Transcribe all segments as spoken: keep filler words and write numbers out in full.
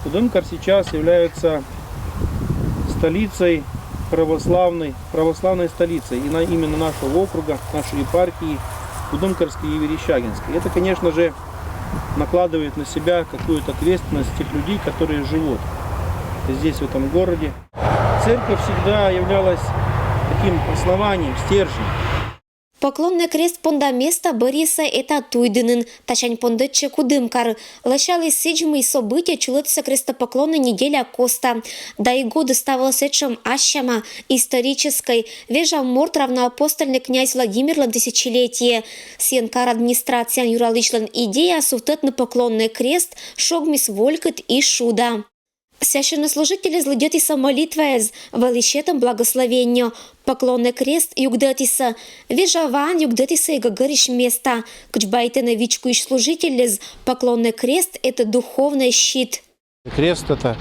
Кудымкар сейчас является столицей православной, православной столицей и на, именно нашего округа, нашей епархии, Кудымкарской и Верещагинской. Это, конечно же, накладывает на себя какую-то ответственность тех людей, которые живут здесь, в этом городе. Церковь всегда являлась таким основанием, стержнем. Поклонный крест понда места бӧрйисӧ эта туйдінын, тасянь пондӧдчӧ Кудымкар. Лӧсялі сідз, мый событие чулӧдсӧ крестопоклоннӧй неделя коста. Да и год ставыс этшӧм асьсяма, историческӧй, вежа морт равноапостольнӧй князь Владимирлӧн тысячелетие. Сійӧн кар администрацияын юралысьлӧн идея сувтӧдны поклонный крест шогмис волькыд и шуда. Священнослужительыс лыддьӧдісӧ молитваэз, вӧлі сетӧм благословеннё. Поклонный крест югдӧдісӧ, вежа ваӧн югдӧдісӧ и гӧгӧрысь места. Кыдз байтӧны вичкоысь служительлы, поклонный крест — это духовный щит. Крест — это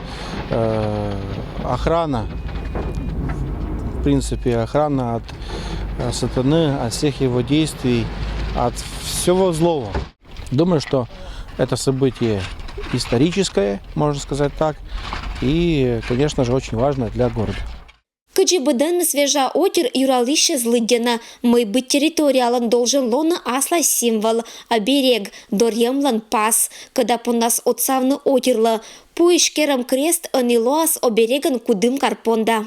э, охрана, в принципе, охрана от э, сатаны, от всех его действий, от всего злого. Думаю, что это событие историческое, можно сказать так, и, конечно же, очень важное для города. Кыдзи быдӧныс вежа отир, юралысьӧс лыддьӧны, мый быд территориялӧн должен лоны аслас символ, оберег, дорйӧмлӧн пас, кӧда пондас отсавны отирлы. Пуысь керӧм крест ӧні лоас оберегӧн Кудымкар понда.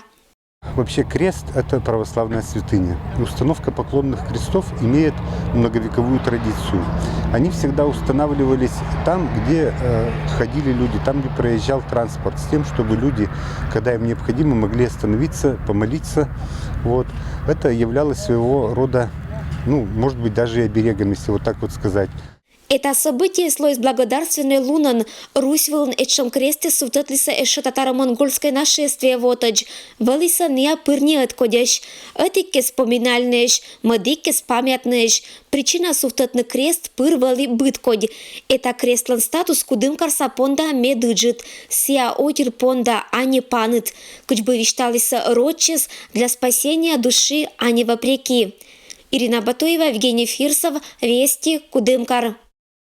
Вообще крест — это православная святыня. И установка поклонных крестов имеет многовековую традицию. Они всегда устанавливались там, где э, ходили люди, там, где проезжал транспорт, с тем, чтобы люди, когда им необходимо, могли остановиться, помолиться. Вот. Это являлось своего рода, ну, может быть, даже и оберегом, если вот так вот сказать. Эта событиеыс лоис благодарственнӧй лунӧн. Русь вылын этшӧм крестыс сувтӧдлісӧ ещӧ татаро-монгольскӧй нашествие вотӧдз. Вӧлісӧ ныа пыр не ӧткодьӧсь. Ӧтиккез поминальнӧйӧсь, мӧдіккез памятнӧйӧсь. Причина сувтӧдны крест пыр вӧлі быд кодь. Эта крестлӧн статус Кудымкарса понда медыджыд. Сійӧ отир понда, а не паныд. Кыдз бы висьталісӧ рочыс, для спасения души, а не вопреки. Ирина Батуева, Евгений Фирсов, Вести, Кудымкар.